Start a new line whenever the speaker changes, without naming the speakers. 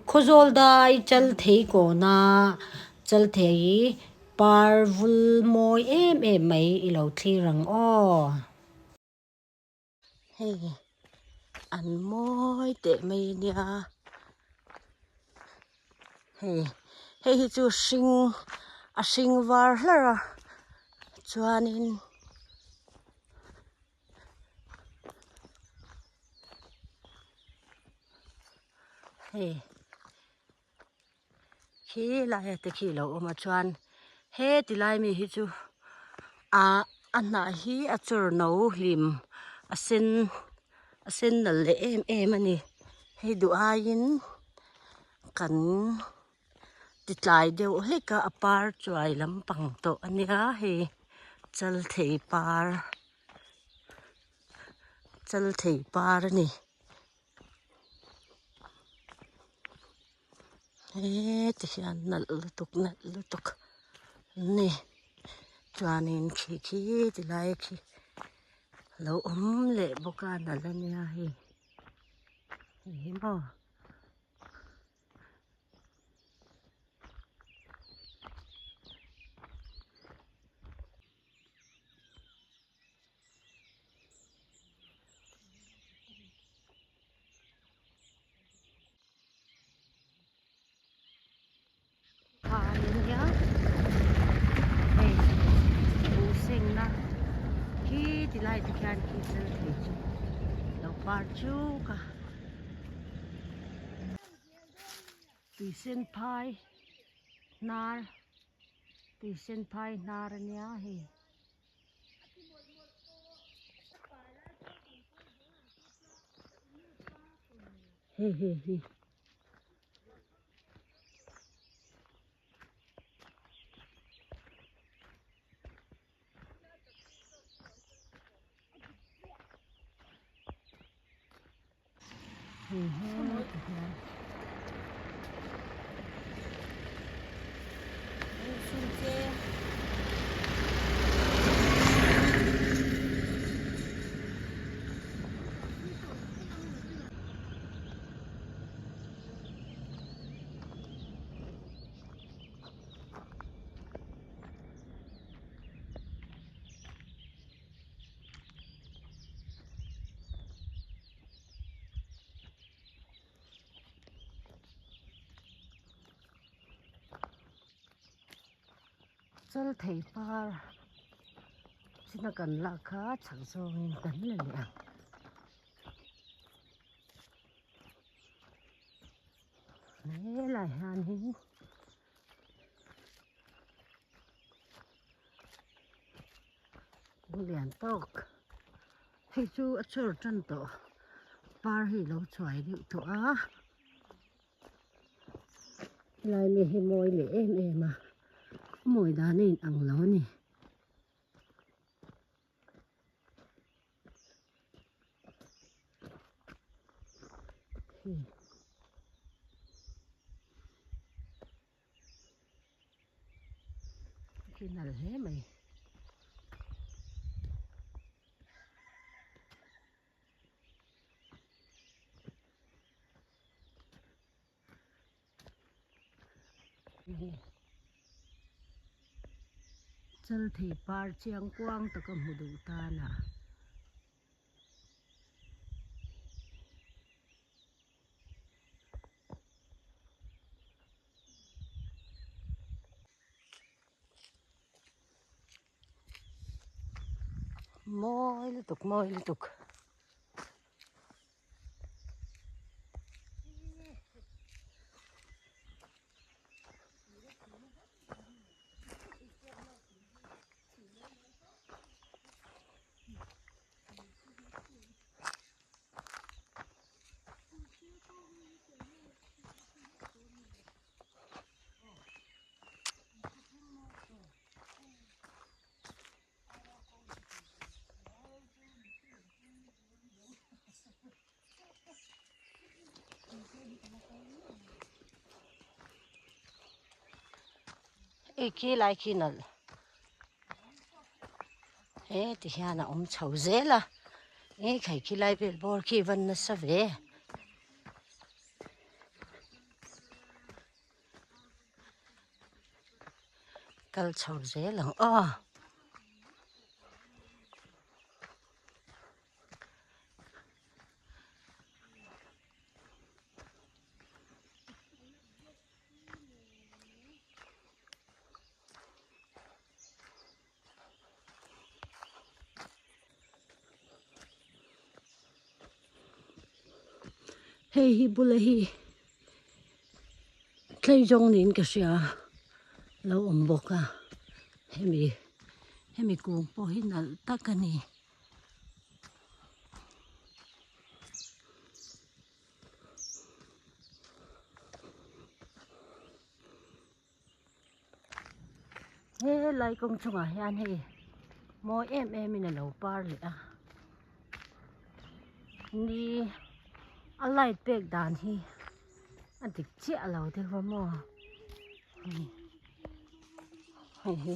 Khawzawl dai Chalthei kawna Chalthei par vul mawi em em mai i lo thlir ang aw. Hei an mawi teh mai nia hei hei hi chu hring a hring var hlarh a chuanin. Hei khi lai te khi lo awm a chuan he ti lai mi hi chu ah a hnah hi a chawr no hlim a sen a sen nalh leh em em a ni hei duh aiin kan ti tlai deuh hlek a a par chuai lampang tawh a nia hei chalthei par chalthei par a ni. Heti hian nalh lutuk nalh lutuk an ni chuanin khi khi ti lai khi lo awm leh bawk a nalh a nia hei hei hi maw. Phai a nia hei buh sengna khi ti lai te khian khi chal thei chu lo par chuk a tui sen phai hnar tui sen phai hnar a nia hei. Hei hei hi. Hei he ti hian. Chal thei par china kan lak kha chhak zawngin kan la leh ang. Helai hianin lian tawk hei chu a chawr tan tawh par hi lo chhuai deuh tawh a helai mi hi mawi leh em em a mawi dan a in ang lo a ni. Khi nalh hle mai. Chal thei par chiang kuang taka hmu duh tan a. Mawi lutuk mawi lutuk. Ei khi lai khi nalh he ti hian a awm chho zel a ei khai khi lai vel bawr khi van nasa ve. Kal chho zel ang aw. Hei hi bula hi tlei zawng niin ka hria lo awm bawk a hemi hemi kung pawh hi nalh tak a ni. He lai kawng chungah hian hei mawi em em in a lo par leh a ni a light pek dan hi a dik chiah lo deuh a maw hei hi.